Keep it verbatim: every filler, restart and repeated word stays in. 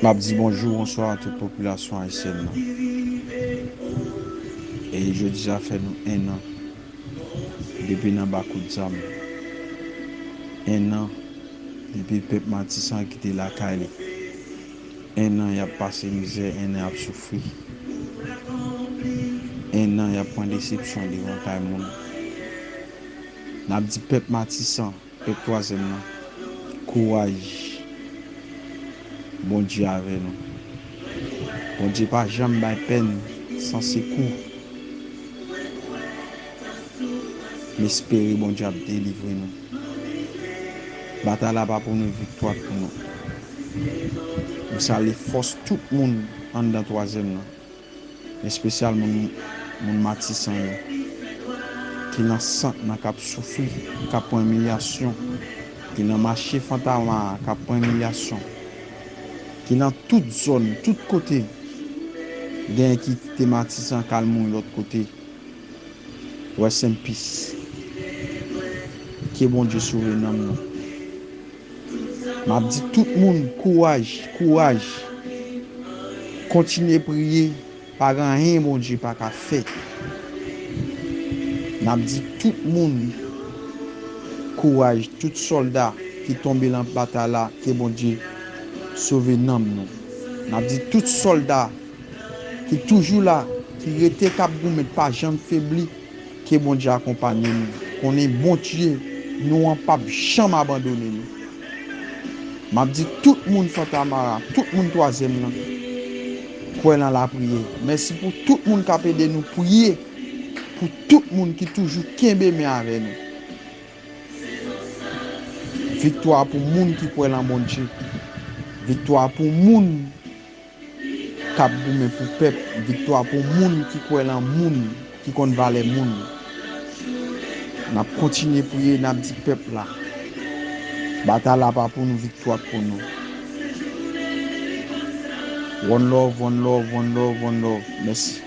M ap di bonjou, bonswa a tout popilasyon ayisyèn nan. E jodi a fè nou en an depi n anba kout zam. En an depi pèp Matisan kite lakay li. En an y ap pase mizè, en an y ap soufri. En an y ap pran desepsyon devan kay moun. N ap di pèp Matisan, pèp Twazyèm nan, kouraj. Bondye avè nou. Bondye pa janm bay pèn san sekou. M espere Bondye ap delivre nou. Batay la pa pou nou, viktwa pou nou. M salye fòs tout moun anndan Twazyèm nan, espesyalman moun, moun Matisan yo, ki nan sant nan k ap soufri, k ap pran imilyasyon, ki nan mache Fantaman an k ap pran imilyasyon, ki nan tout zòn, tout kote, genyen ki kite Matisan k al mouri lòt kote. Rest in peace. Ke Bondye sove nanm nou. M ap di tout moun, kouraj, kouraj. Kontinye priye, pa gen anyen Bondye pa ka fè. N ap di tout moun, kouraj, tout sòlda ki tonbe nan batay la, ke Bondye sove nanm nou. N ap di tout sòlda ki toujou la, ki rete k ap goumen, pa janm febli, ke Bondye akonpanye nou. Konnen Bondye nou an p ap janm abandone nou. M ap di tout moun Fantamara, tout moun Twazyèm nan, kwè nan lapriyè. Mèsi pou tout moun k ap ede nou priye, pou tout moun ki toujou kenbe men avè nou. Viktwa pou moun ki kwè nan Bondye. Viktwa pou moun k ap goumen pou pèp, viktwa pou moun ki kwè nan moun, ki konn valè moun. N ap kontinye priye, n ap di pèp la, batay la pa pou nou, viktwa pou nou. One love, one love, one love, one love. Mèsi.